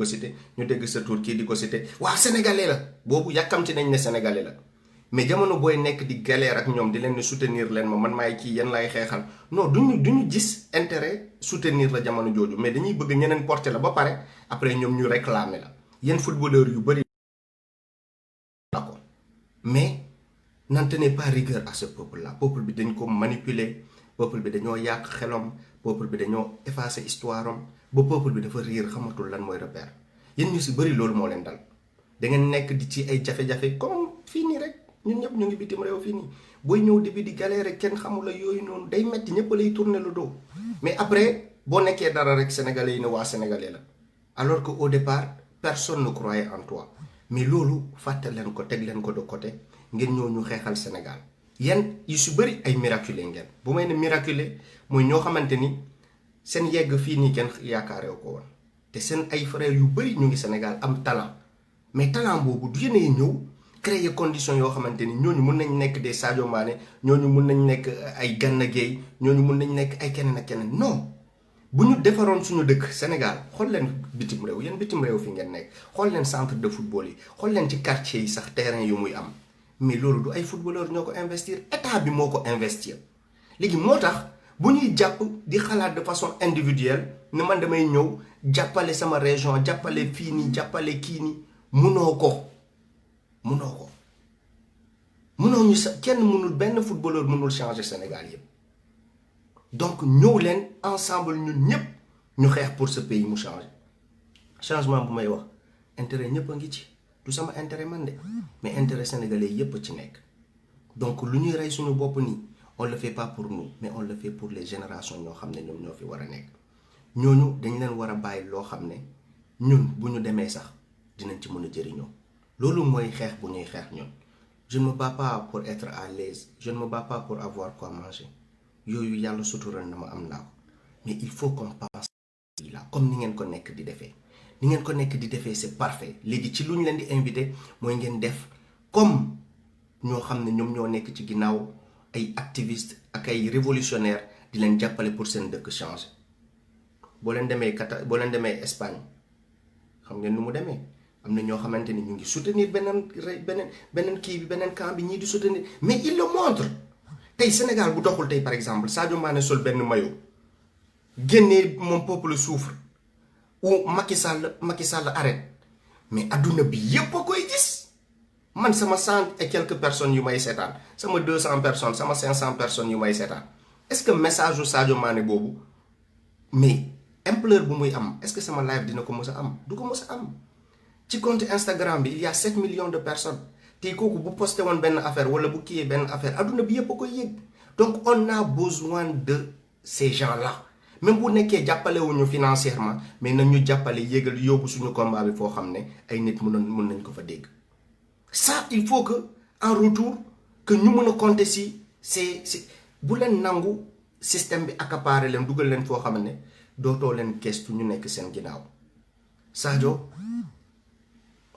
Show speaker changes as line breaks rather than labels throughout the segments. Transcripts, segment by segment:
ko cité ñu dégg sa tour kii di ko cité waaw sénégalais la boobu yàkkamti nañ ne sénégalais la mais jamono booy nekk di galère ak ñoom di leen ne soutenir leen ma man maay kii yan lay xeexal non duñu gis intérêt soutenir la jamono jooju mais dañuy bëgg ñeneen porter la ba pare après ñoom ñu réclamer la yéen footballeur yu bëri d'accord mais n'en tenez pas rigueur à ce peuple là peuple bi dañ ko manipuler peuple bi dañoo yàq xelom peuple bi dañoo effacer histoire am ba peuple bi dafa riir xamatul lan mooy repère yéen ñu si bëri loolu moo leen dal da ngeen nekk di ci ay jafe-jafe comme fii nii rek ñun ñëpp ñu ngi bitim réew fii nii booy ñëw di bi di galère kenn xamul la yooyu noonu day metti ñëpp lay tourner le dos mais après boo nekkee dara rek sénégalais yi ne waa sénégalais la alors que au départ personne ne croyait en toi mais loolu fàtte leen ko teg leen ko de côté ngeen ñëw ñu xeexal Sénégal yéen yu si bëri ay miraculé ngeen bu may ne miraculé mooy ñoo xamante ni seen yegg fii nii kenn yaakaarew ko woon te seen ay frères yu bëri ñu ngi Sénégal am talent mais talent boobu du yéenee ñëw créer conditions yoo xamante ni ñooñu mun nañ nekk des Sadio Mané ñooñu mun nañ nekk ay Gana Gueye ñooñu mun nañ nekk ay keneen ak keneen non bu ñu defaroon suñu dëkk Sénégal xool leen bitim réew yéen bitim réew fi ngeen nekk xool leen centre de football yi xool leen ci quartier yi sax terrain yu muy am mais loolu du ay footballeur ñoo ko investir état bi moo ko investir léegi moo tax bu ñuy jàpp di xalaat de façon individuelle ne man damay ñëw jàppale sama région jàppale fii nii jàppale kii nii munoo ko munoo ñu sa kenn mënul benn footballeur mënul changer Sénégal yëpp donc ñëw leen ensemble ñun ñëpp ñu xeex pour ce pays mu changer changement bu may wax intérêt ñëpp a ngi ci du sama intérêt man de mais intérêt sénégalais yëpp ci nekk donc lu ñuy rey suñu bopp nii on le fait pas pour nous mais on le fait pour les générations ñoo xam ne ñoom ñoo fi war a nekk ñooñu dañ leen war a bàyyi loo xam ne ñun bu ñu demee sax dinañ ci mën a jëriñoo loolu mooy xeex bu ñuy xeex ñun je ne me bats pas pour être à l'aise je ne me bats pas pour avoir quoi manger yooyu yàlla sutural na ma am naa ko mais il faut qu'on pense là comme ni ngeen ko nekk di defee ni ngeen ko nekk di defee c'est parfait léegi ci lu ñu leen di invité mooy ngeen def comme ñoo xam ne ñoom ñoo nekk ci ginnaaw ay activistes ak ay révolutionnaires di leen jàppale pour seen dëkk changer boo leen demee Espagne xam ngeen nu mu demee am na ñoo xamante ni ñu ngi soutenir beneen kii bi beneen camp bi ñii di soutenir mais il le montre tey Sénégal bu doxul tey par exemple Sadio Mané sol benn maillot génnee mon peuple souffre ou Macky Sall arrête mais adduna bi yépp a koy gis man sama 100 et quelques personnes yu may seetaan sama 200 personnes sama 500 personnes yu may seetaan est-ce que message u Sadio Mané boobu mais ampleur bu muy am est-ce que sama live dina ko mës a am du ko mës a am ci compte Instagram bi il y a 7 millions de personnes tey kooku bu posté woon benn affaire wala bu kiyee benn affaire adduna bi yépp a koy yëg donc on a besoin de ces gens-là même bu nekkee jàppalewuñu financièrement mais nañ ñu jàppale yéegal yóbbu suñu combat bi foo xam ne ay nit mën nañ ko fa dégg ça il faut que en retour que ñu mën a compter si c'est bu leen nangu système bi accaparé leen dugal leen foo xam ne dootoo leen gestu ñu nekk seen ginnaaw Sadio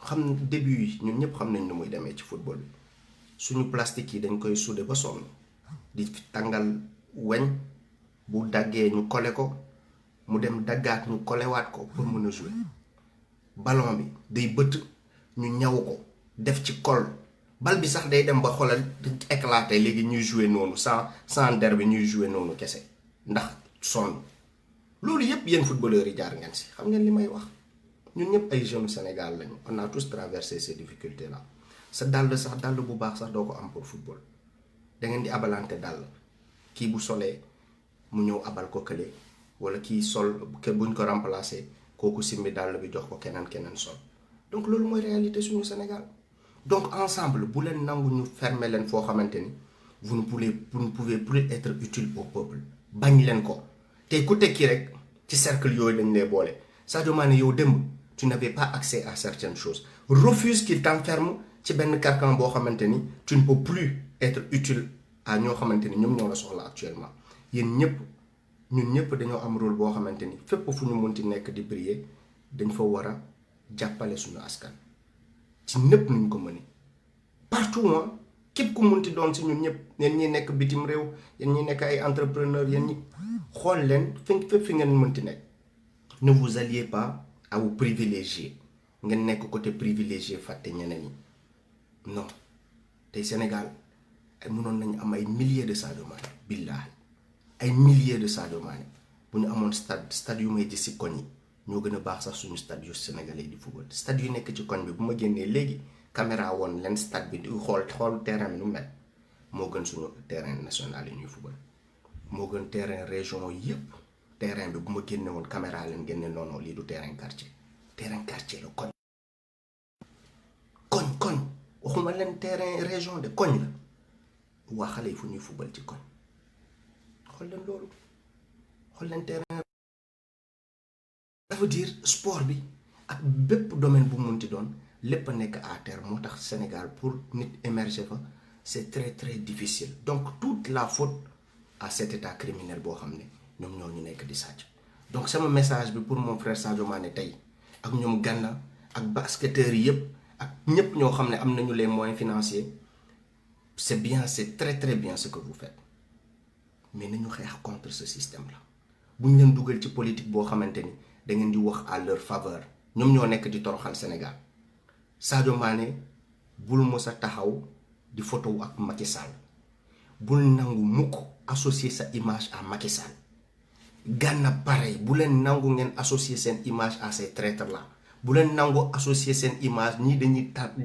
xam début yi ñun ñëpp xam nañ nu muy demee ci football bi suñu plastique yi dañ koy soudé ba sonn di tàngal weñ bu daggee ñu kole ko mu dem daggaat ñu kolewaat ko pour mën a jouer ballon bi day bëtt ñu ñaw ko def ci col bal bi sax day dem ba xoolal éclater léegi ñuy jouer noonu sans der bi ñuy jouer noonu kese ndax sonn loolu yëpp yéen footballeurs yi jaar ngeen si xam ngeen li may wax ñun ñëpp ay jeunes Sénégal lañu on a tous traversé ces difficultés là sa dàll sax dàll bu baax sax doo ko am pour football da ngeen di abalante dàll kii bu solee mu ñëw abal ko kële wala kii sol ke buñ ko remplacer kooku simbi dàll bi jox ko keneen sol donc loolu mooy réalité suñu Sénégal donc ensemble bu leen nangu ñu fermer leen foo xamante ni vous ne pouvez plus être utile au peuple bañ leen ko tey ku tekki rek ci cercle yooyu lañ lay boole Sadio Mané yow démb tu n'avais pas accès à certaines choses refuse qu'il t'enferme ci benn carcan boo xamante ni tu ne peux plus être utile à ñoo xamante ni ñoom ñoo la soxla actuellement yéen ñun ñëpp dañoo am rôle boo xamante ni fépp fu ñu munti nekk di briller dañ fa war a jàppale suñu askan ci ñëpp nuñ ko mëni partout képp ku munti doon si ñun ñëpp yéen ñi nekk bitim réew yéen ñi nekk ay entrepreneur yéen ñi xool leen fépp fi ngeen munti nekk ne vous alliez pas aw privilégié ngeen nekk côté privilégié fàtte ñeneen ñi non tey Sénégal ay mënoon nañu am ay milliers de Sadio Mané billaahi ay milliers de Sadio Mané bu ñu amoon stade yu may gis si koñ yi ñoo gën a baax sax suñu stade yu sénégalais di football stade yu nekk ci koñ bi bu ma génnee léegi caméra woon leen stade bi di xool terrain bi nu mel moo gën suñu terrain national yi ñuy football moo gën terrain région yëpp terrain bi bu ma génne woon caméra leen génne noonu lii du terrain quartier la koñ waxuma leen terrain région de koñ la waa xale yi fu ñuy football ci koñ xool leen loolu xool leen terrain. Ça veut dire sport bi ak bépp domaine bu munti doon lépp a nekk à terre moo tax Sénégal pour nit émerger fa c'est très très difficile donc toute la faute à cet état criminel boo xam ne ñoom ñoo ñu nekk di sàcc donc sama message bi pour mon frère Sadio Mané tey ak ñoom Gana ak basketteurs yi yëpp ak ñëpp ñoo xam ne am nañu les moyens financiers c'est bien c'est très très bien ce que vous faites mais nañu xeex contre ce système là bu ñu leen dugal ci politique boo xamante ni da ngeen di wax à leur faveur ñoom ñoo nekk di toroxal Sénégal Sadio Mané bul mos a taxaw di photo ak Macky Sall bul nangu mukk associer sa image à Macky Sall Gana pareil bu leen nangu ngeen associer seen image à ces traîtres là bu leen nangu associer seen image ñii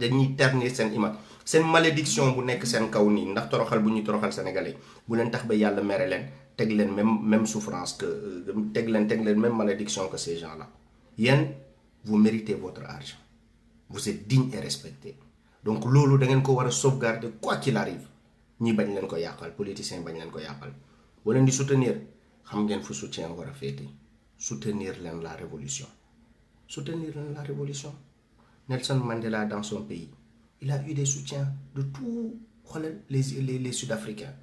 dañuy ternir seen image seen malédiction bu nekk seen kaw nii ndax toroxal bu ñuy toroxal sénégalais bu leen tax ba yàlla mere leen teg leen même souffrance que teg leen même malédiction que ces gens là yéen vous méritez votre argent vous êtes digne et respecté donc loolu da ngeen ko war a sauvegarder quoi qu'il arrive ñi bañ leen ko yàqal politiciens bañ leen ko yàqal boo leen di soutenir xam ngeen fu soutien war a féete soutenir leen la révolution Nelson Mandela dans son pays il a eu des soutiens de tout xoolal les Sud-Africains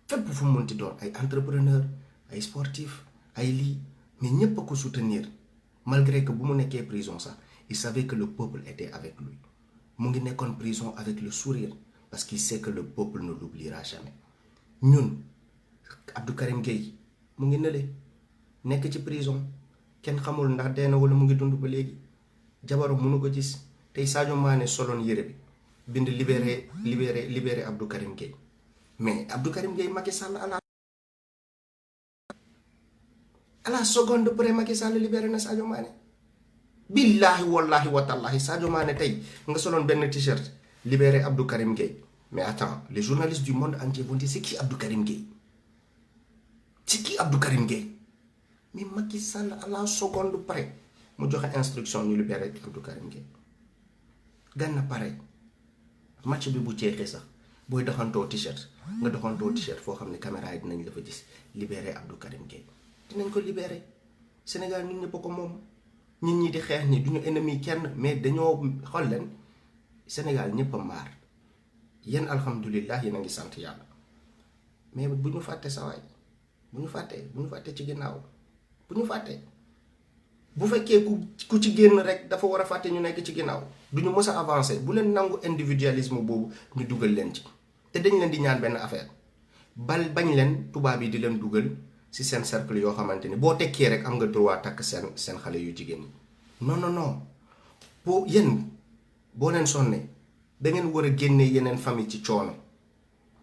fépp fu mu mënti doon ay entrepreneurs ay sportifs ay lii mais ñépp a ko soutenir malgré que bu mu nekkee prison sax il savait que le peuple était avec lui mu ngi nekkoon prison avec le sourire parce qu'il sait que le peuple ne l'oubliera jamais ñun Abdou Karim Gueye mu ngi nële nekk ci prison kenn xamul ndax dee na wala mu ngi dund ba léegi jabaram mënu ko gis tey Sadio Mané soloon yére bi bind libéré Abdou Karim Gueye mais Abdou Karim Gueye Macky Sall à la seconde près Macky Sall libéré na Sadio Mané billahi wallahi watallahi Sadio Mané tey nga soloon benn t-shirt libéré Abdou Karim Gueye mais attends les journalistes du monde entier vont dire c'est qui Abdou Karim Gueye mais Macky Sall à la seconde près mu joxe instruction ñu libéré Abdou Karim Gueye Gana pareil match bi bu jeexee sax booy doxantoo t-shirt nga doxantoo t-shirt foo xam ne caméra yi dinañ la fa gis libéré Abdou Karim Gueye dinañ ko libéré Sénégal ñun ñëpp ko moom nit ñi di xeex ni duñu ennemi kenn mais dañoo xool leen Sénégal ñëpp a maar yéen alhamdulilah yéen a ngi sant yàlla mais bu ñu fàtte sa waay bu ñu fàtte ci ginnaaw bu ñu fàtte bu fekkee ku ci génn rek dafa war a fàtte ñu nekk ci ginnaaw du ñu mës a avancer bu leen nangu individualisme boobu ñu dugal leen ci te dañ leen di ñaan benn affaire bañ leen tubaab yi di leen dugal si seen cercle yoo xamante ni boo tekkee rek am nga droit takk seen xale yu jigéen ñi non boo leen sonne da ngeen war a génne yeneen famille ci coono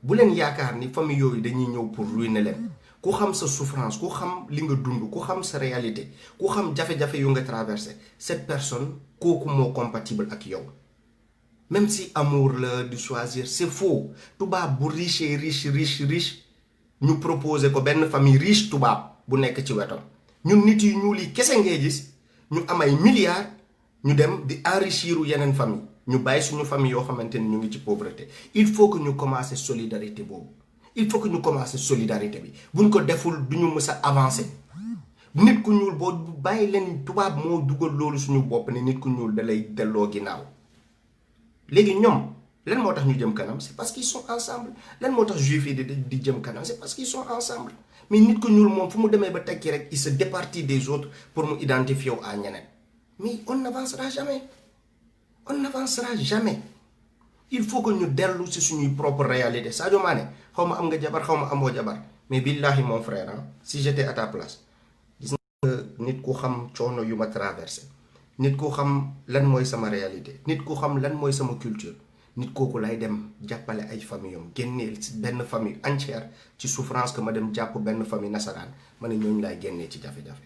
bu leen yaakaar ni famille yooyu dañuy ñëw pour ruiner leen ku xam sa souffrance ku xam li nga dund ku xam sa réalité ku xam jafe-jafe yu nga traversé cette personne kooku moo compatible ak yow même si amour la di choisir c'est faux tubaab bu riche ñu proposé ko benn famille riche tubaab bu nekk ci wetam ñun nit yu ñuul yi kese ngay gis ñu am ay milliards ñu dem di enrichir yeneen famille ñu bàyyi suñu famille yoo xamante ni ñu ngi ci pauvreté il faut que ñu commencer solidarité boobu il faut que ñu commencer solidarité bi buñ ko deful du ñu mës a avancer nit ku ñuul boo bàyyi leen tubaab moo dugal loolu suñu bopp ne nit ku ñuul da lay delloo ginnaaw léegi ñoom lan moo tax ñu jëm kanam c'est parce qu'ils sont ensemble lan moo tax juif yi di jëm kanam c'est parce qu'ils sont ensemble mais nit ku ñuul moom fu mu demee ba tekki rek il se départit des autres pour mu identifier wu à ñeneen mais on n'avancera jamais il faut que ñu dellu ci suñuy propre réalité Sadio Mané xaw ma am nga jabar xaw ma amoo jabar mais billahi mon frère si j'étais à ta place gis nga nit ku xam coono yu ma traversé nit ku xam lan mooy sama réalité nit ku xam lan mooy sama culture nit kooku lay dem jàppale ay famille am génneel ci benn famille entière ci souffrance que ma dem jàpp benn famille nasaraan ma ne ñooñu laay génnee ci jafe-jafe.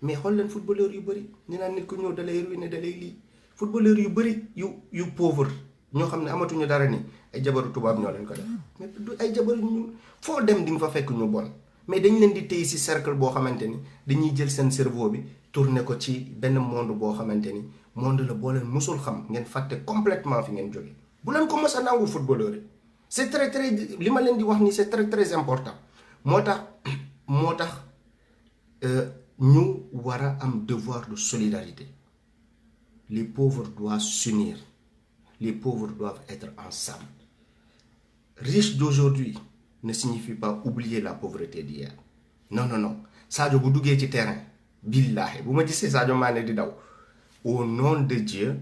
mais xool leen footballeur yu bëri ni naan nit ku ñëw da lay ruiner da lay lii footballeur yu bëri yu pauvre ñoo xam ne amatuñu dara ni ay jabaru tubaab ñoo leen ko def mais du ay jabaru ñu foo dem di nga fa fekk ñu bon mais dañ leen di téye ci cercle boo xamante ni dañuy jël seen cerveau bi tourner ko ci benn monde boo xamante ni monde la boo leen musul xam ngeen fàtte complètement fi ngeen jóge bu leen ko mës a nangu footballeur yi c'est très très li ma leen di wax ni c'est très très important moo tax ñu war a am devoir de solidarité les pauvres doivent s'unir les pauvres doivent être ensemble riche d'aujourd'hui ne signifie pas oublier la pauvreté d'hier non Sadio bu duggee ci terrain billahi bu ma gisee Sadio Mané di daw au nom de Dieu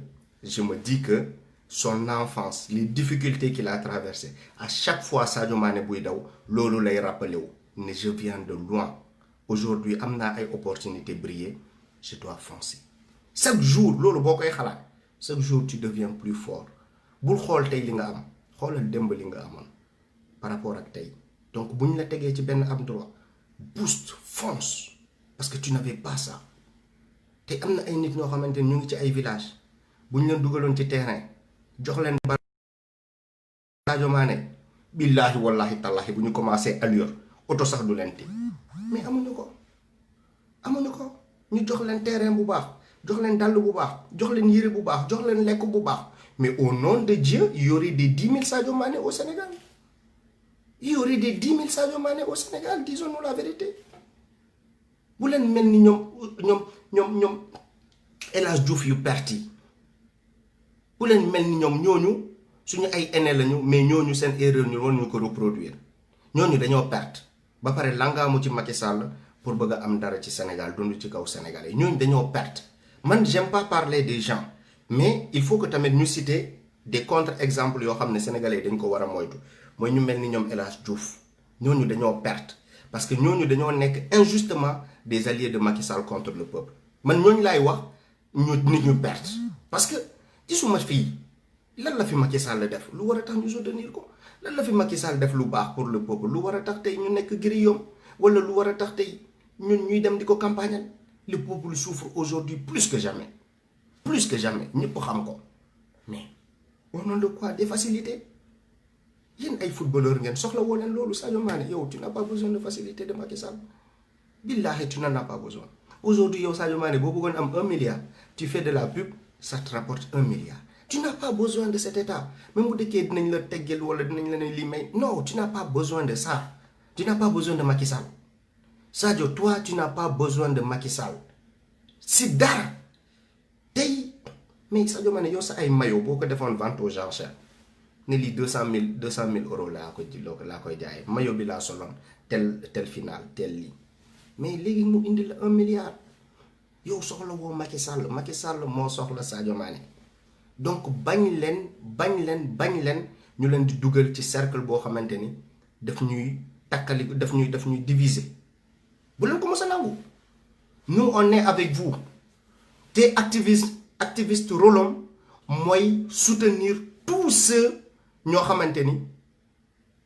je me dis que son enfance les difficultés qu'il a traversées à chaque fois Sadio Mané buy daw loolu lay rappelé wu ne je viens de loin aujourd'hui am naa ay opportunités briller je dois foncer chaque jour loolu boo koy xalaat chaque jour tu deviens plus fort bul xool tey li nga am xoolal démb li nga amoon par rapport ak tey donc bu ñu la tegee ci benn endroit boost fonce parce que tu n'avais pas ça te am na ay nit ñoo xamante ni ñu ngi ci ay village bu ñu leen dugaloon ci terrain jox leen ba Sadio Mané billaahi wallaahi tallaahi bu ñu commencé allure oto sax du leen ti mais amuñu ko ñu jox leen terrain bu baax jox leen dàll bu baax jox leen yére bu baax jox leen lekk bu baax mais au nom de Dieu il y aurait des 10 000 Sadio Mané au Sénégal il y aurait des 10 000 Sadio Mané au Sénégal disons-nous la vérité bu leen mel ni ñoom El Hadj Diouf yu perti bu leen mel ni ñooñu suñu ay aîné lañu mais ñooñu seen erreur ñu woon ñu ko reproduire ñooñu dañoo perte ba pare langaamu ci Macky Sall pour bëgg a am dara ci Sénégal dund ci kaw Sénégalais ñooñu dañoo perte man j'aime pas parler des gens mais il faut que tamit ñu citer des contre-exemples yoo xam ne Sénégalais dañ ko war a moytu mooy ñu mel ni ñoom El Hadj Diouf ñooñu dañoo perte parce que ñooñu dañoo nekk injustement des alliés de Macky Sall contre le peuple man ñooñu laay wax nit ñu perte parce que gisuma fii lan la fi Macky Sall def lu war a tax ñu soutenir ko lan la fi Macky Sall def lu baax pour le peuple lu war a tax tey ñu nekk grioom wala lu war a tax tey ñun ñuy dem di ko campagnal le peuple souffre aujourd'hui plus que jamais ñëpp xam ko mais au nom de quoi des facilités yéen ay footballeur ngeen soxla woo leen loolu Sadio Mané yow tu n'as pas besoin de facilité de Macky Sall billahi tu n'en as pas besoin aujourd'hui yow Sadio Mané boo bëggoon am 1 milliard tu fais de la pub ça te rapporte 1 milliard tu n'as pas besoin de cet état même bu dëkkee dinañ la teggeel wala dinañ la ne lii may non tu n'as pas besoin de ça tu n'as pas besoin de Macky Sall Sadio toi tu n'as pas besoin de Macky Sall si dara tey mais Sadio Mané yow sa ay maillot boo ko defoon vente aux enchères ne lii 200 000 euros laa koy jaayee maillot bi laa soloon tel final tel lii mais léegi mu indi la 1 milliard yow soxla woo Macky Sall moo soxla Sadio Mané donc bañ leen ñu leen di dugal ci cercle boo xamante ni daf ñuy takkali daf ñuy diviser bu leen ko mës a nangu nous on est avec vous te activiste rôle am mooy soutenir tous ceux ñoo xamante ni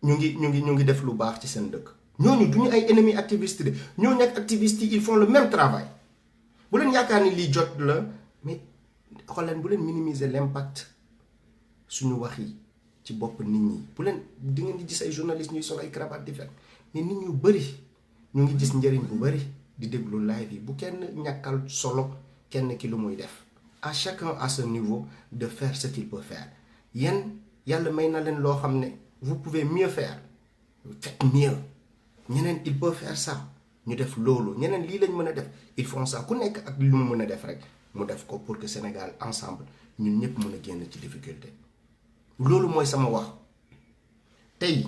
ñu ngi def lu baax ci seen dëkk ñooñu du ñu ay ennemis activistes de ñooñu ak activistes yi ils font le même travail bu leen yaakaar ni lii jot la mais xool leen bu leen minimiser l'impact suñu wax yi ci bopp nit ñi bu leen di ngeen di gis ay journalistes ñuy sol ay cravate di fekk mais nit ñu bëri ñu ngi gis njëriñ bu bëri di déglu live yi bu kenn ñàkkal solo kenn ki lu muy def à chacun à ce niveau de faire ce qu'il peut faire yéen yàlla may na leen loo xam ne vous pouvez mieux faire faites mieux ñeneen il peut faire ça ñu def loolu ñeneen lii lañ mën a def ils font ça ku nekk ak lu mu mën a def rek mu def ko pour que Sénégal ensemble ñun ñëpp mën a génn ci difficulté loolu mooy sama wax tey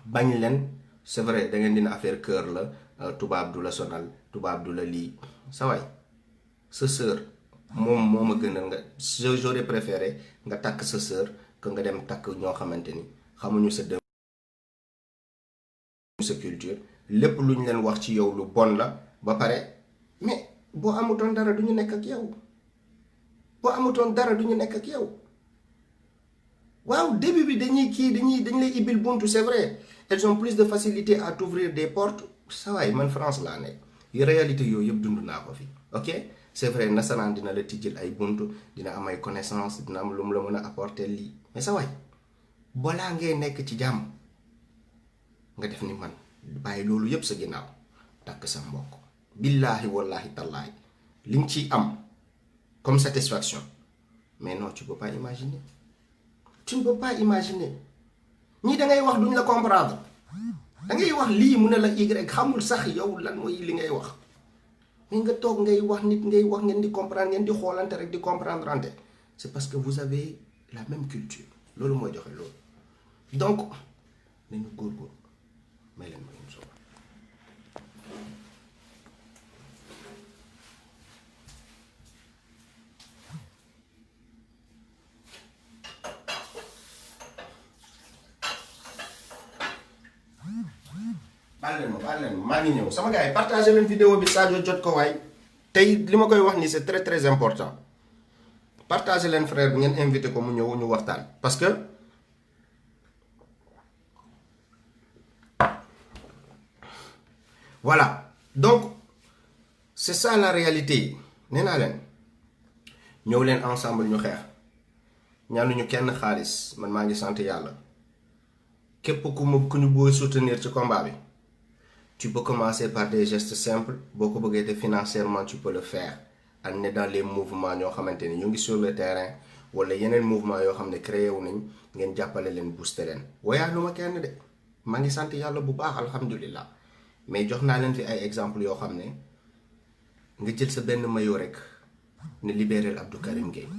bañ leen c'est vrai da ngeen dina affaire cœur la tubaab du la sonal tubaab du la lii sa waay sa sœur moom moo ma gënal nga j'aurais préféré nga takk sa sœur que nga dem takk ñoo xamante ni xamuñu sa dem sa culture lépp lu ñu leen wax ci yow lu bon la ba pare mais boo amutoon dara du ñu nekk ak yow boo amutoon dara du ñu nekk ak yow. waaw début bi dañ lay ibil buntu c'est vrai elles ont plus de facilité à t'ouvrir des portes sa waay man France laa nekk réalité yooyu yëpp dund naa ko fi ok c'est vrai nasaraan dina la tijjil ay buntu dina am ay connaissance dina am lu mu la mën a apporter lii mais sa waay balaa ngay nekk ci jàmm nga def ni man bàyyi loolu yëpp sa ginnaaw takk sa mbokk billaahi wallaahi tallaahi li nga ciy am comme satisfaction mais non tu peux pas imaginer. Tu ne peux pas imaginer ñii da ngay wax duñ la comprendre da ngay wax lii mu ne la Y xamul sax yow lan mooy li ngay wax mais nga toog ngay wax nit ngay wax ngeen di comprendre ngeen di xoolante rek di comprendre ante c'est parce que vous avez la même culture loolu mooy joxe loolu donc nañu góorgóorlu may leen ma une seconde. baal leen ma maa ngi ñëw sama gars yi partagé leen vidéo bi Sadio jot ko waay tey li ma koy wax ni c'est très très important partagé leen frère bi ngeen invité ko mu ñëw ñu waxtaan parce que voilà donc c'est ça la réalité nee naa leen ñëw leen ensemble ñu xeex ñaanuñu kenn xaalis man maa ngi sant yàlla képp ku ñu bëgg soutenir ci combat bi tu peux commencer par des gestes simples boo ko bëggee te financièrement tu peux le faire en est dans les mouvements ñoo xamante ni ñu ngi sur le terrain wala yeneen mouvement yoo xam ne créé wu nañ ngeen jàppale leen booster leen woyaanu ma kenn de maa ngi sant yàlla bu baax alhamdulilah mais jox naa leen fi ay exemples yoo xam ne nga jël sa benn maillot rek ne libérer Abdou Karim Gueye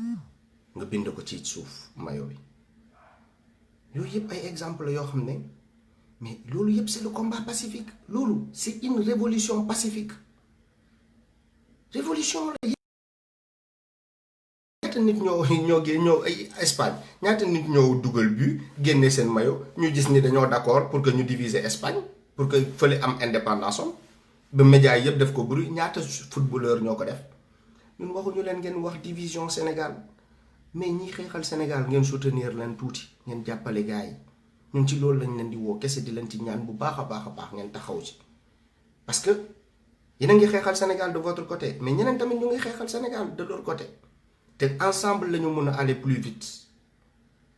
nga bind ko ci suuf maillot bi yooyu yëpp ay exemple la yoo xam ne mais loolu yëpp c'est le combat pacifique loolu c'est une révolution pacifique révolution la. ñaata nit ñoo ay Espagne ñaata nit ñoo dugal but génne seen maillot ñu gis ni dañoo d'accord pour que ñu diviser Espagne pour que fële am indépendance am ba médias yëpp def ko bruit ñaata footballeur ñoo ko def ñun waxuñu leen ngeen wax division Sénégal mais ñi xeexal Sénégal ngeen soutenir leen tuuti ngeen jàppale gars yi ñun ci loolu lañ leen di woo kese di leen ci ñaan bu baax a baax ngeen taxaw ci parce que yéen a ngi xeexal Sénégal de votre côté mais ñeneen tamit ñu ngi xeexal Sénégal de leur côté te ensemble la ñu mën a aller plus vite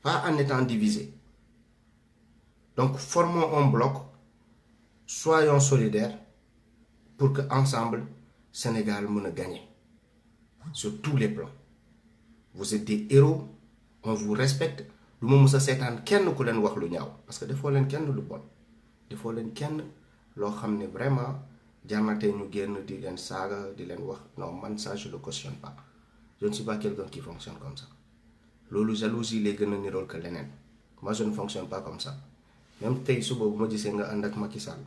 pas en étant divisé donc formons un bloc soyons solidaires pour que ensemble Sénégal mën a gagner sur tous les plans. Vous êtes des héros on vous respecte lu ma mës a seetaan kenn ku leen wax lu ñaaw parce que defoo leen kenn lu bon defoo leen kenn loo xam ne vraiment jar na tey ñu génn di leen saaga di leen wax non man ça je le cautionne pas je ne suis pas quelqu'un qui fonctionne comme ça loolu jalousie lay gën a nirool que leneen moi je ne fonctionne pas comme ça même tey suba bu ma gisee nga ànd ak Macky Sall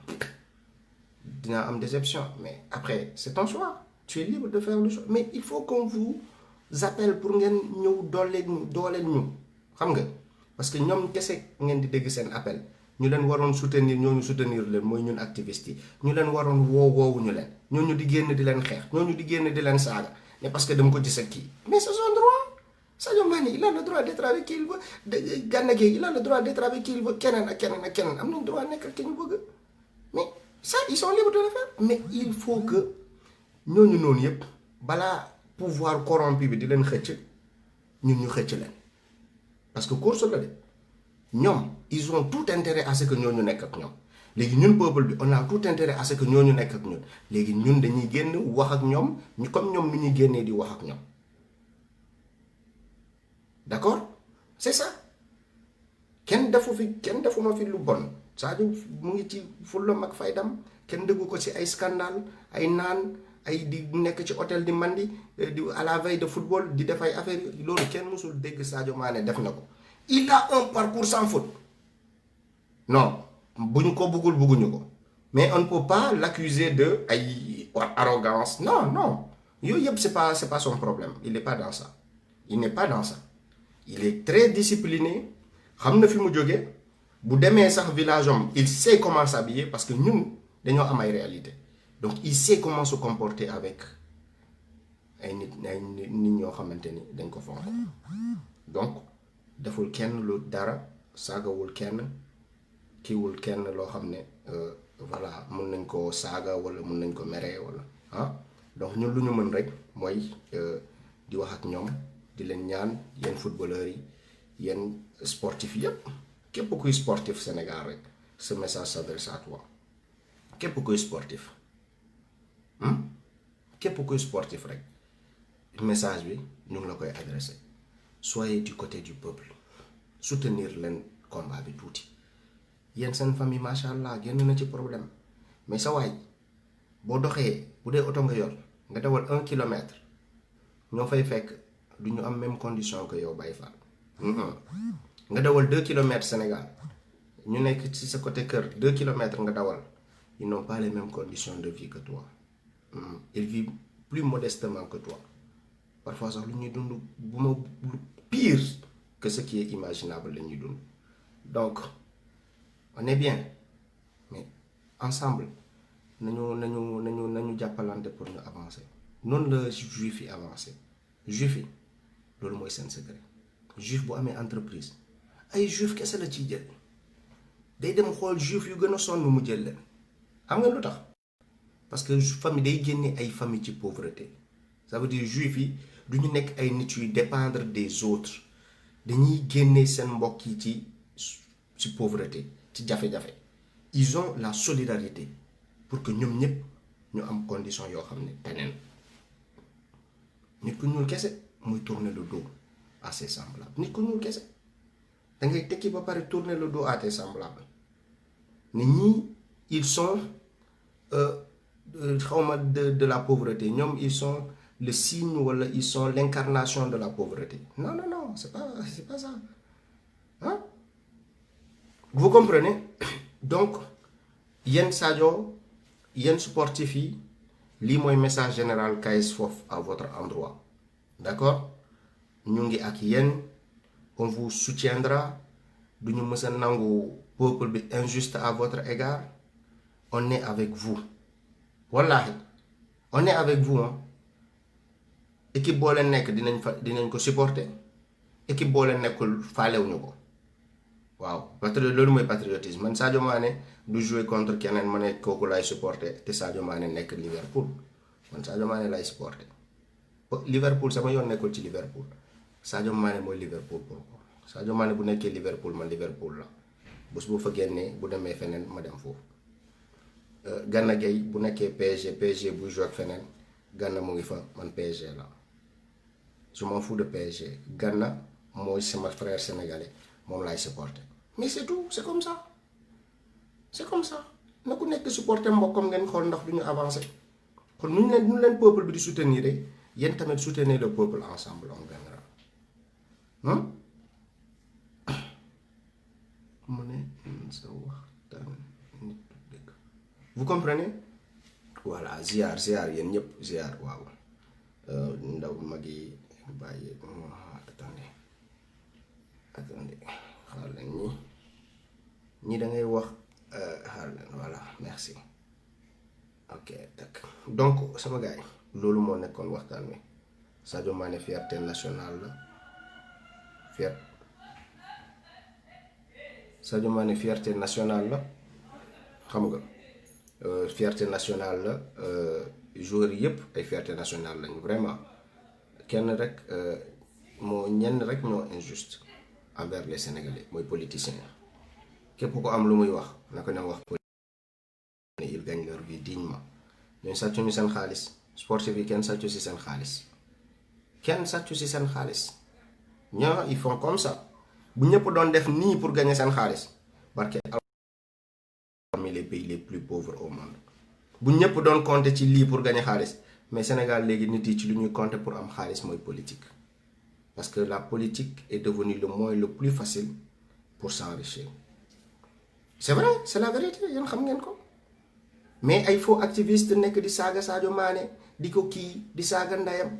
dinaa am déception mais après c'est ton choix tu es libre de faire le choix mais il faut qu'on vous appelle pour ngeen ñëw dooleel ñu xam nga parce que ñoom kese ngeen di dégg seen appel ñu leen waroon soutenir ñooñu soutenir leen mooy ñun activistes yi ñu leen waroon woowuñu leen ñooñu di génn di leen xeex ñooñu di génn di leen saaga mais parce que dama ko gis ak kii mais c'est son droit Sadio Mané il a le droit d'être avec qui il veut Gana Gueye il a le droit d'être avec qui il veut keneen ak keneen am nañ droit nekk ak ki ñu bëgg mais ça ils sont libres de le faire mais il faut que ñooñu noonu yëpp balaa pouvoir corrompu bi di leen xëcc ñun ñu xëcc leen parce que course la de ñoom ils ont tout intérêt à ce que ñooñu nekk ak ñoom léegi ñun peuple bi on a tout intérêt à ce que ñooñu nekk ak ñun léegi ñun dañuy génn wax ak ñoom ñu comme ñoom nu ñuy génnee di wax ak ñoom d'accord c'est ça kenn defuma fi lu bon Sadio mu ngi ci fullam ak faydam kenn déggu ko ci ay scandale ay naan ay di nekk ci hôtel di mandi di à la veille de football di def ay affaire loolu kenn mësul dégg Sadio Mané def na ko il a un parcours sans faute non bu ñu ko bëgguñu ko mais on ne peut pas l'accuser de ay arrogance non yooyu yëpp c'est pas son problème il n'est pas dans ça il est très discipliné xam na fi mu jógee bu demee sax village am il sait comment s'habiller parce que ñun dañoo am ay réalité donc il sait comment se comporter avec nit ñoo xamante ni dañ ko fonk. Donc deful kenn lu dara, saagawul kenn, kiiwul kenn loo xam ne voilà mun nañ ko saaga wala mun nañ ko meree wala donc ñun lu ñu mën rek mooy di wax ak ñoom, di leen ñaan yéen footballeurs yi, yéen sportif yépp, képp kuy sportif Sénégal rek ce message s'adresse à toi. képp kuy sportif képp kuy sportif rek message bi ñu ngi la koy adressé. Soyez du côté du peuple, soutenir leen combat bi tuuti. yéen seen famille macha allah génn na ci problème, mais sa waay boo doxee bu dee oto nga yor nga dawal 1 kilomètre ñoo fay fekk du ñu am même condition que yow Baye Fall. nga dawal 2 kilomètres Sénégal ñu nekk ci sa côté kër 2 kilomètres nga dawal, ils n'ont pas les mêmes conditions de vie que toi. Ils vivent plus modestement que toi. Parfois sax lu ñuy dund bu ma pire que ce qui est imaginable la ñuy dund. Donc on est bien, mais ensemble nañu jàppalante pour ñu avancer. noonu la juif yi avancer. juif yi loolu mooy seen secret. juif bu amee entreprise ay juif kese la ciy jël, day dem xool juif yu gën a sonn mu jël leen. xam nga lu tax? parce que famille day génne ay famille ci pauvreté. Ça veut dire juif yi du ñu nekk ay nit yuy dépendre des autres, dañuy génne seen mbokk yi ci pauvreté, ci jafe-jafe. Ils ont la solidarité pour que ñoom ñëpp ñu am condition yoo xam ne teneen. nit ku ñuul kese muy tourner le dos à ses semblables. nit ku ñuul kese da ngay tekki ba pare tourner le dos à tes semblables. nit ñi ils sont xawma de la pauvreté, ñoom ils sont le signe wala ils sont l'incarnation de la pauvreté. Non, c'est pas ça. Hein? Vous comprenez? Donc yéen Sadio, yéen sportif yi, lii mooy message général KS Fof à votre endroit. D'accord? ñu ngi ak yéen, on vous soutiendra. du ñu mës a nangu peuple bi injuste à votre égard. On est avec vous. Wallahi on est avec vous. Équipe boo leen nekk dinañ ko supporter. Équipe boo leen nekkul faalewuñu ko. waaw loolu mooy patriotisme. man Sadio Mané du jouer contre keneen ma ne kooku lay supporter te Sadio Mané nekk Liverpool. man Sadio Mané lay supporter. Liverpool sama yoon nekkul ci Liverpool. Sadio Mané mooy Liverpool pour ko. Sadio Mané bu nekkee Liverpool man Liverpool la. bés bu fa génnee bu demee feneen ma dem foofu. Gana Gueye bu nekkee PSG bu joué ak feneen Gana mu ngi fa, man PSG la. Je m'en fous de PSG. Gana mooy sama frère sénégalais, moom laay supporter. Mais c'est tout, c'est comme ça. C'est comme ça. na ku nekk supporter mbokkam ngeen xool ndax du ñu avancer. kon nu leen peuple bi di soutenir yéen tamit soutenir le peuple ensemble, on gagnera. mu ne sa waxtaan nit dëgg. Vous comprenez? Voilà, ziar yéen ñëpp ziar. waaw ndaw mag yi bàyyi. attendez xaar leen ñi da ngay wax xaar leen. voilà, merci. ok tak donc sama gars yi loolu moo nekkoon waxtaan wi. Sadio Mané fierté nationale la. Sadio Mané fierté nationale la, xam nga. Fierté nationale la. Joueurs yëpp ay fierté nationale lañu vraiment. kenn rek ñenn rek ñoo injuste envers les Sénégalais mooy politicien. képp ko am lu muy wax naka ne wax ils gagnent leur vie dignement. ñooñu sàccu ñu seen xaalis. sportif yi kenn sàccu si seen xaalis. ñoo ils font comme ça. bu ñëpp doon def nii pour gagner seen xaalis barke parmi les pays les plus pauvres au monde. bu ñëpp doon compter ci lii pour gagner xaalis, mais Sénégal léegi nit yi ci lu ñuy compter pour am xaalis mooy politique. parce que la politique est devenue le moyen le plus facile pour s'enrichir. C'est vrai, c'est la vérité, yéen xam ngeen ko. mais ay faux activiste nekk di saaga Sadio Mané di ko kii di saaga ndeyam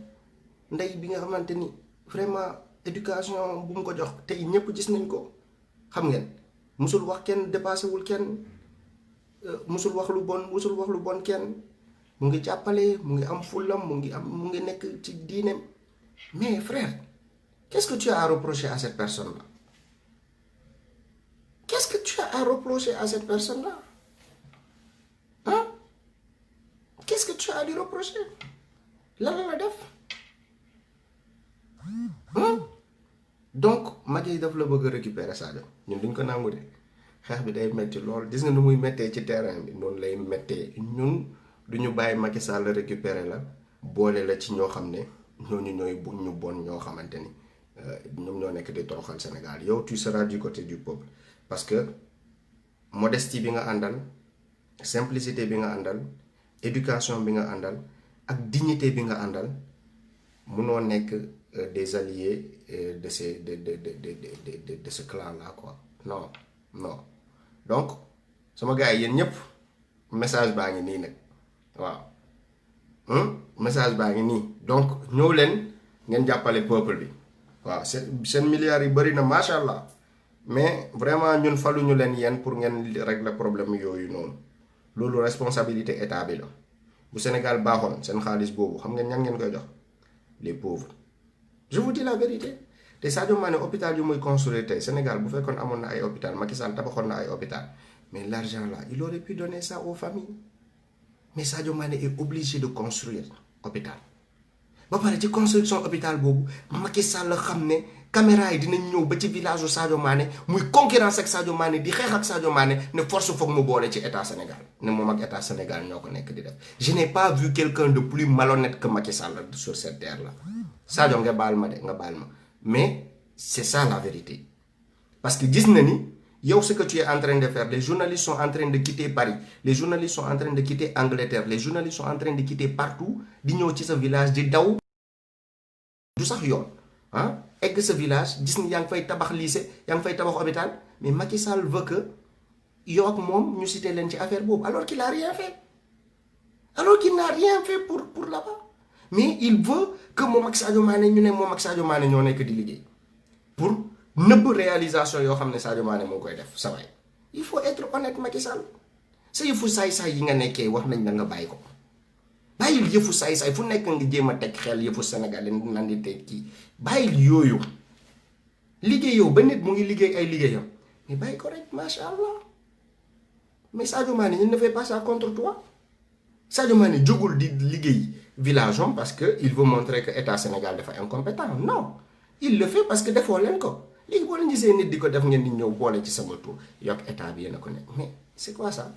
ndey bi nga xamante ni vraiment éducation bu mu ko jox tey ñëpp gis nañ ko. xam ngeen musul wax kenn dépassé wul kenn, musul wax lu bon kenn. mu ngi jàppale mu ngi am fulam mu ngi nekk ci diineem mais frère qu'est-ce que tu as à reprocher à cette personne-là? Qu'est-ce que tu as à reprocher à cette personne-là? Hein? Qu'est-ce que tu as à lui reprocher? Lan la def? Hein? Donc Macky daf la bëgg a récupérer Sadio ñun duñ ko nangu de xeex bi day metti lool gis nga nu muy mettee ci terrain bi noonu lay mettee ñun duñu bàyyi Macky Sall récupérer la boole la ci ñoo xam ne ñooñu ñooy ñu bon ñoo xamante ni ñoom ñoo nekk di toroxal Sénégal yow tu seras du côté du peuple parce que modestie bi nga àndal simplicité bi nga àndal éducation bi nga àndal ak dignité bi nga àndal munoo nekk des alliés de ce clan là quoi non donc sama gars yi yéen ñëpp message baa ngi nii nag waaw message baa ngi nii donc ñëw leen ngeen jàppale peuple bi waaw seen milliards yi bëri na macha allah mais vraiment ñun faluñu leen yéen pour ngeen régler problème yooyu noonu loolu responsabilité état bi la bu Sénégal baaxoon seen xaalis boobu xam ngeen ñan ngeen koy jox les pauvres je vous dis la vérité te Sadio Mané hôpital yu muy construire tey Sénégal bu fekkoon amoon na ay hôpital Macky Sall tabaxoon na ay hôpital mais l'argent là il aurait pu donner ça aux familles mais Sadio Mané est obligé de construire hôpital ba pare ci construction hôpital boobu Macky Sall xam ne caméra yi dinañ ñëw ba ci village u Sadio Mané muy concurrence ak Sadio Mané di xeex ak Sadio Mané ne force foog mu boole ci état Sénégal ne moom ak état Sénégal ñoo ko nekk di def je n'ai pas vu quelqu'un de plus malhonnête que Macky Sall sur cette terre là Sadio nga baal ma mais c'est ça la vérité parce que gis na ni yow ce que tu es en train de faire les journalistes sont en train de quitter Paris les journalistes sont en train de quitter Angleterre les journalistes sont en train de quitter partout di ñëw ci sa village di daw du sax yoon egg sa village gis ni yaa ngi fay tabax lycée yaa ngi fay tabax hôpital mais Macky Sall veut que yow ak moom ñu cité leen ci affaire boobu alors qu'il n'a rien fait pour là-bas mais il veut que moom ak Sadio Mané ñu ne moom ak Sadio Mané ñoo nekk di liggéey pour nëbb réalisation yoo xam ne Sadio Mané moo koy def sa waay il faut être honnête Macky Sall sa yëfu saay-saay yi nga nekkee wax nañ la nga bàyyi ko bàyyil yëfu saay-saay fu nekk nga jéem a teg xel yëfu Sénégal nan di teg kii bàyyil yooyu liggéey yow ba nit mu ngi liggéey ay liggéeyam mais bàyyi ko rek macha allah mais Sadio Mané il ne fait pas ça contre toi Sadio Mané jógul di liggéey village am parce que il veut montrer que état Sénégal dafa incompétent non il le fait parce que defoo leen ko léegi boo leen gisee nit di ko def ngeen di ñëw boole ci sama tur yokk état bi yéen a ko nekk mais c'est quoi ça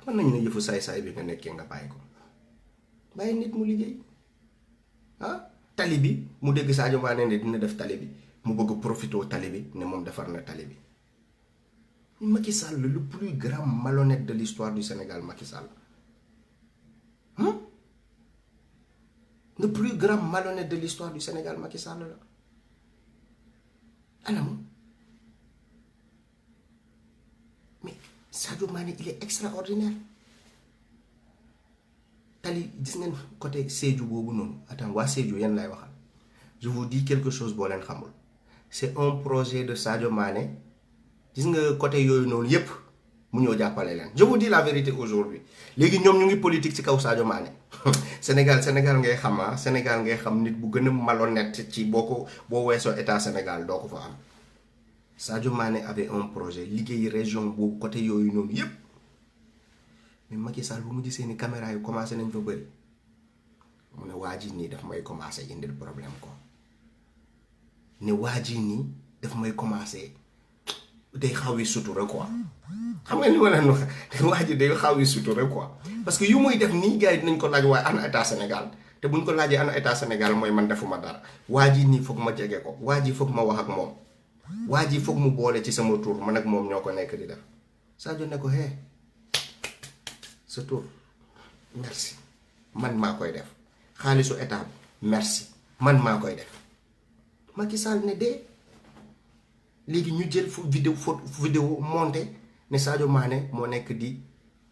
mën nañu ne yëfu saay-saay bi nga nekkee nga bàyyi ko bàyyi nit mu liggéey tali bi mu dégg Sadio Mané ne dina def tali bi mu bëgg profitoo tali bi ne moom defar na tali bi Macky Sall le plus grand malhonnête de l'histoire du Sénégal Macky Sall le plus grand malhonnête de l'histoire du Sénégal Macky Sall la anam mais Sadio Mané il est extraordinaire tali gis ngeen côté Sédhiou boobu noonu attends waa Sédhiou yan lay waxal je vous dis quelque chose boo leen xamul c'est un projet de Sadio Mané gis nga côté yooyu noonu yépp mu ñëw jàppale leen je vous dis la vérité aujourd'hui léegi ñoom ñu ngi politique ci kaw Sadio Mané Sénégal ngay xam Sénégal ngay xam nit bu gën a malhonnête ci boo weesoo état Sénégal doo ko fa am Sadio Mané avait un projet liggéey région boobu côté yooyu noonu yépp mais Macky Sall bu mu gisee ni caméra yi commencé nañ fa bëri mu ne waa ji nii daf may commencé indil problème ko ne waa ji nii daf may commencé day xawi sutura quoi xam nga ni ma leen wax waa ji day xawi sutura quoi parce que yu muy def nii gars yi dinañ ko laaj waaye ana état Sénégal te buñ ko laajee ana état Sénégal mooy man defuma dara waa ji nii foog ma jege ko waa ji foog ma wax ak moom waa ji foog mu boole ci sama tur man ak moom ñoo ko nekk di def Sadio ne ko hé sa tur merci man maa koy def xaalisu état merci man maa koy def Macky Sall ne dee léegi ñu jël vidéo monté ne Sadio Mané moo nekk di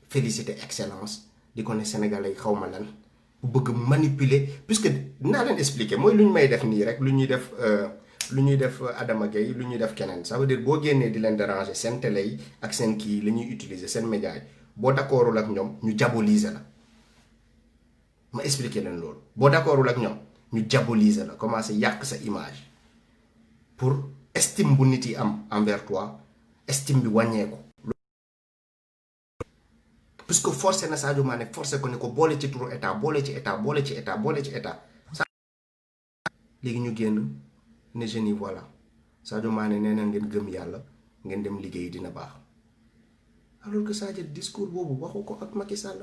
féliciter excellence di ko ne sénégalais xaw ma lan bu bëgg manipuler puisque dinaa leen expliquer mooy lu ñu may def nii rek lu ñuy def Adama Gueye lu ñuy def keneen ça veut dire boo génnee di leen déranger seen télé yi ak seen kii la ñuy utiliser seen média yi boo d'accordul ak ñoom ñu diaboliser la ma expliquer leen loolu boo d'accordul ak ñoom ñu diaboliser la commencer yàq sa image pour estime bu nit yi am envers toi estime bi wàññeeku. puisque forcé na Sadio Mané forcé ko ne ko boole ci turu état boole ci état boole ci état boole ci état léegi ñu génn ne jeunes yi voilà Sadio Mané nee na ngeen gëm yàlla ngeen dem liggéey dina baax alors que Sadio discours boobu waxu ko ak Macky Sall.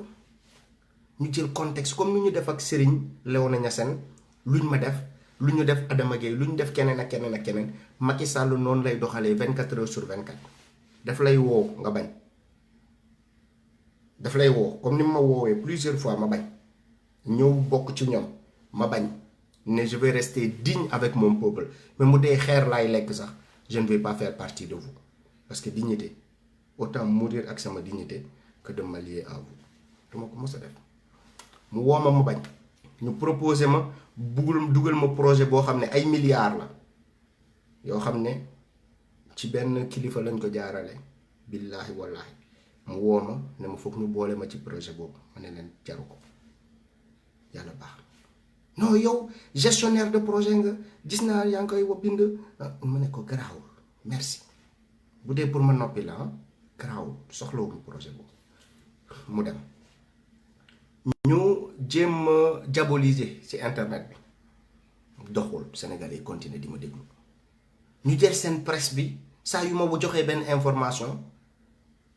ñu jël contexte comme ni ñu def ak Serigne Léona Niassène luñ ma def lu ñu def Adama Gueye lu ñu def keneen ak keneen ak keneen Macky Sall noonu lay doxalee 24 heures sur 24 daf lay woo nga bañ. daf lay woo comme ni ma woowee plusieurs fois ma bañ ñëw bokk ci ñoom ma bañ ne je vais rester digne avec mon peuple mais mu dee xeer laay lekk sax je ne vais pas faire partie de vous parce que dignité autant mourir ak sama dignité que de m'allier à vous dama ko mos a def mu woo ma bañ ñu proposé ma dugal ma projet boo xam ne ay milliards la yoo xam ne ci benn kilifa lañ ko jaarale billaahi wallaahi mu woo ma ne ma foog ñu boole ma ci projet boobu ma ne leen jaru ko yàlla baax non yow gestionnaire de projet nga gis naa yaa ngi koy wa bind ma ne ko garaawul merci bu dee pour ma noppi la garaawul soxlawuñu projet boobu mu dem ñu jéem a diaboliser ci internet bi doxul Sénégalais yi continuer di ma déglu ñu jël seen presse bi saa yu ma bu joxee benn information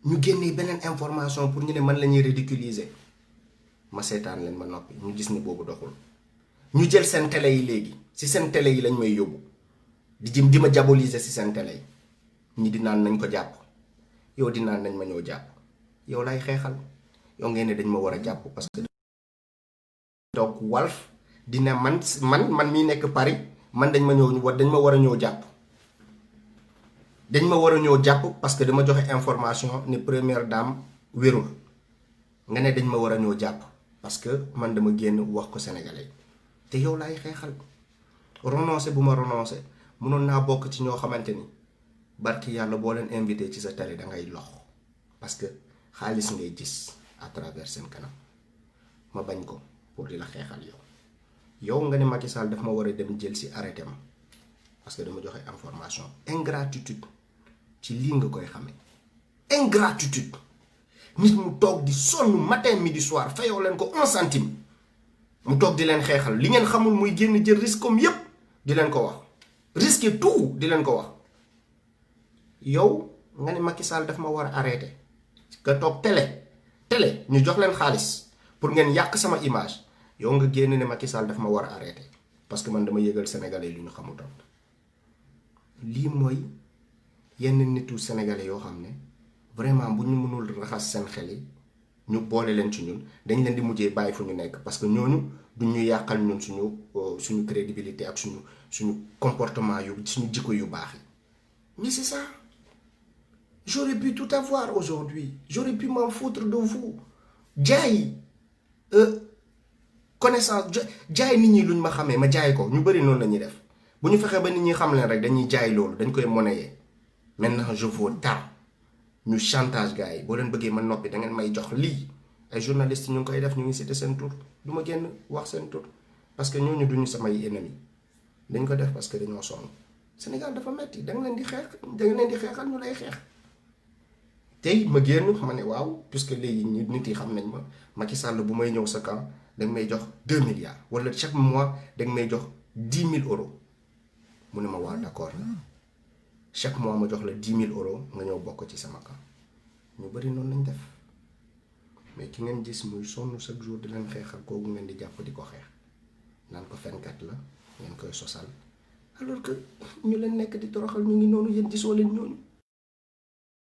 ñu génnee beneen information pour ñu ne man la ñuy ridiculiser ma seetaan leen ma noppi ñu gis ni boobu doxul ñu jël seen télé yi léegi ci seen télé yi lañ may yóbbu di ma diaboliser ci seen télé yi ñi di naan nañ ko jàpp yow di naan nañ ma ñëw jàpp yow lay xeexal yow ngeen ne dañ ma war a jàpp parce que donc Walf dina man mii nekk Paris man dañ ma war a ñëw jàpp dañ ma war a ñëw jàpp parce que dama joxe information ni première dame wérul nga ne dañ ma war a ñëw jàpp parce que man dama génn wax ko sénégalais te yow laay xeexal renoncé bu ma renoncé mënoon naa bokk ci ñoo xamante ni barki yàlla boo leen invité ci sa télé da ngay lox parce que xaalis ngay gis à travers seen kanam ma bañ ko pour di la xeexal yow nga ne Macky Sall daf ma war a dem jël si arrêté ma parce que dama joxe information ingratitude ci lii nga koy xamee ingratitude nit mu toog di sonn matin midi soir fayoo leen ko 1 centime mu toog di leen xeexal li ngeen xamul muy génn jël risque comme yépp di leen ko wax risque tout di leen ko wax yow nga ne Macky Sall daf ma war a arrêté nga toog télé ñu jox leen xaalis pour ngeen yàq sama image yow nga génn ne Macky Sall daf ma war a arrêté parce que man dama yëgal sénégalais lu ñu xamutoon lii mooy yenn nitu sénégalais yoo xam ne vraiment bu ñu mënul raxas seen xel yi ñu boole leen ci ñun dañ leen di mujjee bàyyi fu ñu nekk parce que ñooñu duñ ñu yàqal ñun suñu crédibilité ak suñu comportement suñu jikko yu baax yi mais c'est ça. J'aurais pu tout avoir aujourd'hui. J'aurais pu m'en foutre de vous. jaay connaissance jaay nit ñi luñ ma xamee ma jaay ko ñu bëri noonu la ñuy def bu ñu fexee ba nit ñi xam leen rek dañuy jaay loolu dañ koy monnayer maintenant je vaux tant ñu chantage gars yi boo leen bëggee ma noppi da ngeen may jox lii ay journalistes ñu ngi koy def ñu ngi cité seen tur du ma génn wax seen tur parce que ñooñu duñu samay ennemis dañ ko def parce que dañoo sonn Sénégal dafa metti da nga leen di xeexal ñu lay xeex. tey ma génn ma ne waaw puisque léegi nit yi xam nañ ma Macky Sall bu may ñëw sa camp danga may jox 2 milliards wala chaque mois danga may jox 10 000 euros mu ne ma waaw d'accord na chaque mois ma jox la 10 000 euros nga ñëw bokk ci sama camp ñu bari noonu lañ def mais ki ngeen gis muy sonn chaque jour di leen xeexal kooku ngeen di jàpp di ko xeex naan ko fenkat la ngeen koy sosal alors que ñu leen nekk di toroxal ñu ngi noonu yéen gisoo leen ñooñu